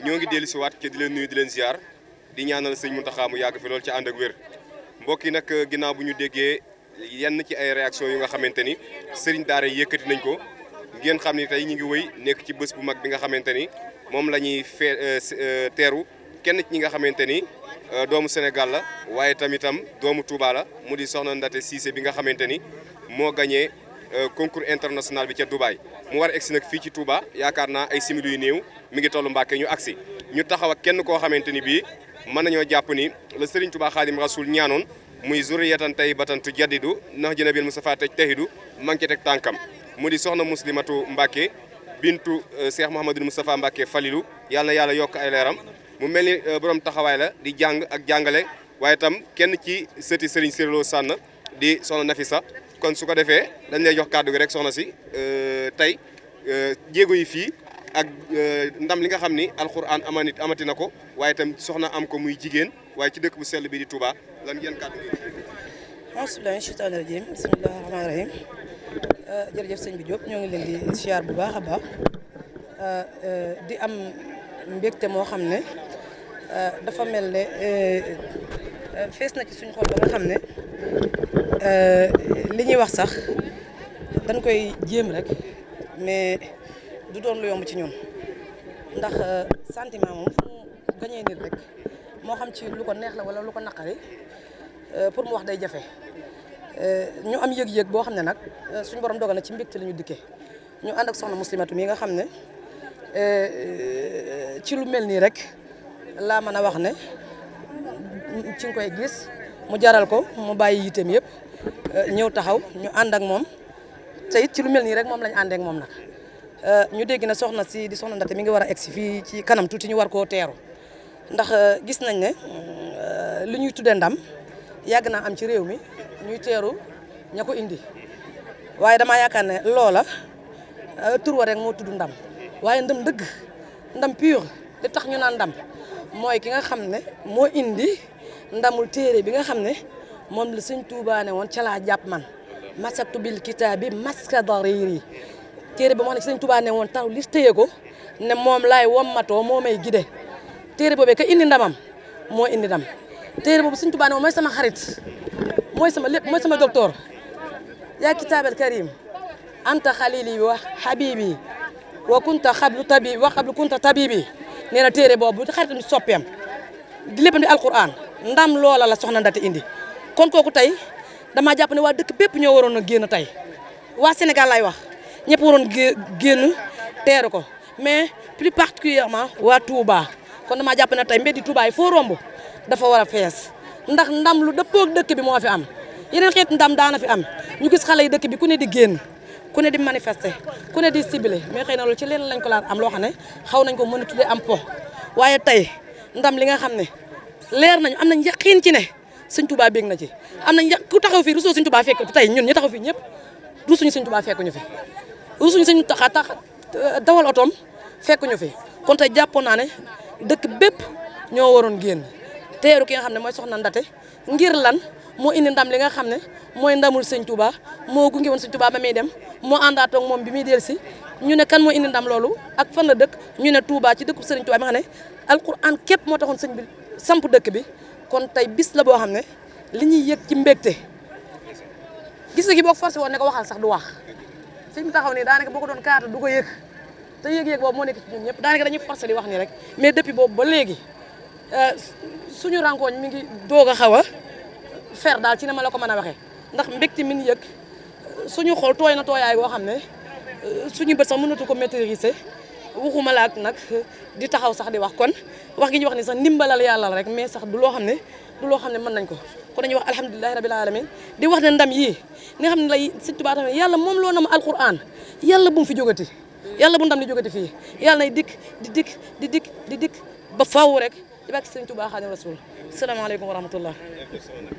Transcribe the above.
ñoo ngi dellu si waat ci di leen nuyu di leen ziar di ñaanal sëñ Mountakha mu yàgg fi loolu ci ànd ak wér mbokk yi nag ginnaaw bu ñu déggee yenn ci ay réaction yu nga xamante ni sëriñ daara yi yëkkati nañ ko ngeen xam ni tey ñu ngi wëy nekk ci bés bu mag bi nga xamante ni moom la ñuy teeru kenn ci ñi nga xamante ni doomu Sénégal la waaye tamitam doomu Touba la mu di soxna Ndaté Cissé bi nga xamante ni moo gagné concours international bi ca Dubaï mu war a egsi nag fii ci Touba yaakaar naa ay simili yu néew mi ngi tollu Mbàkke ñu agsi ñu taxaw ak kenn koo xamante ni bii mën nañoo jàpp ni la Serigne Touba Xaadim Rasul ñaanoon muy zurriyatan tayyibatan tujaddidu nax jënabil Mustafa tajtahidu mangi ci teg tànkam mu di soxna Muslimatu Mbàkke bintu Cheikh Mouhamadul Moustapha Mbàkke Falilu yàlla na yàlla yokk ay leeram mu mel ni borom taxawaay la di jàng ak jàngale waaye itam kenn ci sëti Serigne Sirlo Sànn di soxna Nafisa kon su ko defee dañ lay jox kàddu gi rek soxna si tey jéego yi fii ak ndam li nga xam ni alxuraan amati na ko waaye itam soxna am ko muy jigéen waaye ci dëkk bu sell bi di Touba lan ngeen kàddu gi. bismillahi shaytaani rajim bismillahi rahmaani rahim jërëjëf sëñ bi Diop ñoo ngi leen di siyaar bu baax a baax di am mbégte moo xam ne dafa mel ne fees na ci suñu xol ba nga xam ne li ñuy wax sax dañ koy jéem rek mais du doon lu yomb ci ñun ndax sentiment moom fu mu gañee nit rek moo xam ci lu ko neex la wala lu ko naqari pour mu wax day jafe ñu am yëg-yëg boo xam ne nag suñu borom dogal na ci mbégte la ñu dikkee ñu ànd ak soxna Muslimatu mi nga xam ne ci lu mel nii rek laa mën a wax ne ci nga koy gis mu jaral ko mu bàyyi yiteem yëpp ñëw taxaw ñu ànd ak moom te it ci lu mel nii rek moom lañu àndee ak moom nag ñu dégg na soxna si di soxna Ndaté mi ngi war a egsi fii ci kanam tuuti ñu war koo teeru ndax gis nañ ne li ñuy tuddee ndam yàgg naa am ci réew mi ñuy teeru ña ko indi waaye damaa yaakaar ne loola tur wa rek moo tudd ndam waaye ndam dëgg ndam pur li tax ñu naan ndam mooy ki nga xam ne moo indi ndamul téere bi nga xam ne moom la sëñ Tuubaa ne woon ca laa jàpp man masatu bil kitaabi maska dariri téere ba moo xam ne sëñ Tuubaa ne woon taw lis téye ko ne moom laay wommatoo moo may gide téere boobee ka indi ndamam moo indi ndam téere boobu sëñ Tuubaa ne woon mooy sama xarit mooy sama lépp mooy sama docteur yaa kitaabal karim anta xalili wa habibi wa kunta xablu tabi wa xablu kunta tabibi nee na téere boobu xaritam soppeem di léppam di alquran ndam loola la soxna Ndaté indi kon kooku tey damaa jàpp ne waa dëkk bépp ñoo waroon a génn tey waa Sénégal lay wax ñëpp waroon génn teeru ko mais plus particulièrement waa Touba kon damaa jàpp ne tey mbeddi Touba yi foo romb dafa war a fees ndax ndam lu dëppoog dëkk bi moo fi am yeneen xeet ndam daana fi am ñu gis xale yi dëkk bi ku ne di génn ku ne di manifester ku ne di ciblé mais xëy na loolu ci leen lañ ko laan am loo xam ne xaw nañ ko mën a tuddee am po waaye tey ndam li nga xam ne leer nañu am nañ yaqiin ci ne sëñ Touba bég na ci am nañ ku taxaw fii rusoo sëñ Touba fekk fi tey ñun ñi taxaw fii ñëpp rusuñu sëñ Touba fekkuñu fi rusuñu sëñ tax dawal otoom fekkuñu fi kon tey jàppoon naa ne dëkk bépp ñoo waroon génn teeru ki nga xam ne mooy soxna Ndaté ngir lan moo indi ndam li nga xam ne mooy ndamul sëñ Touba moo gunge woon sëñ Touba ba muy dem moo àndaat ak moom bi muy dellusi ñu ne kan moo indi ndam loolu ak fan la dëkk ñu ne Touba ci dëkku sëriñ Touba bi nga xam ne alquran képp moo taxoon sëñ bi samp dëkk bi kon tey bis la boo xam ne li ñuy yëg ci mbégte gis nga gi boo forcé woon ne ko waxal sax du wax fi mu taxaw nii daanaka boo ko doon kaata du ko yëg te yëg-yëg boobu moo nekk ci ñun ñëpp daanaka dañuy forcé di wax nii rek mais depuis boobu ba léegi suñu rencontre mi ngi doog a xaw a fer daal ci ne ma la ko mën a waxee ndax mbégte mi ngi yëg suñu xol tooy na tooyaay boo xam ne suñu bët sax mënatu ko maîtriser waxuma la ak nag di taxaw sax di wax kon wax gi ñu wax ni sax ndimbalal yàlla la rek mais sax du loo xam ne mën nañ ko kon dañuy wax alhamdulilahi rabil alamin di wax ne ndam yii nga xam ne lay Sëñ Tuubaa tamit yàlla moom loo na ma alquran yàlla bu mu fi jógati yàlla bu ndam li jógati fii yàlla nay dikk ba faaw rek ci barke Sëñ Tuubaa Xaadimu Rasuul salaamaaleykum wa rahmatullah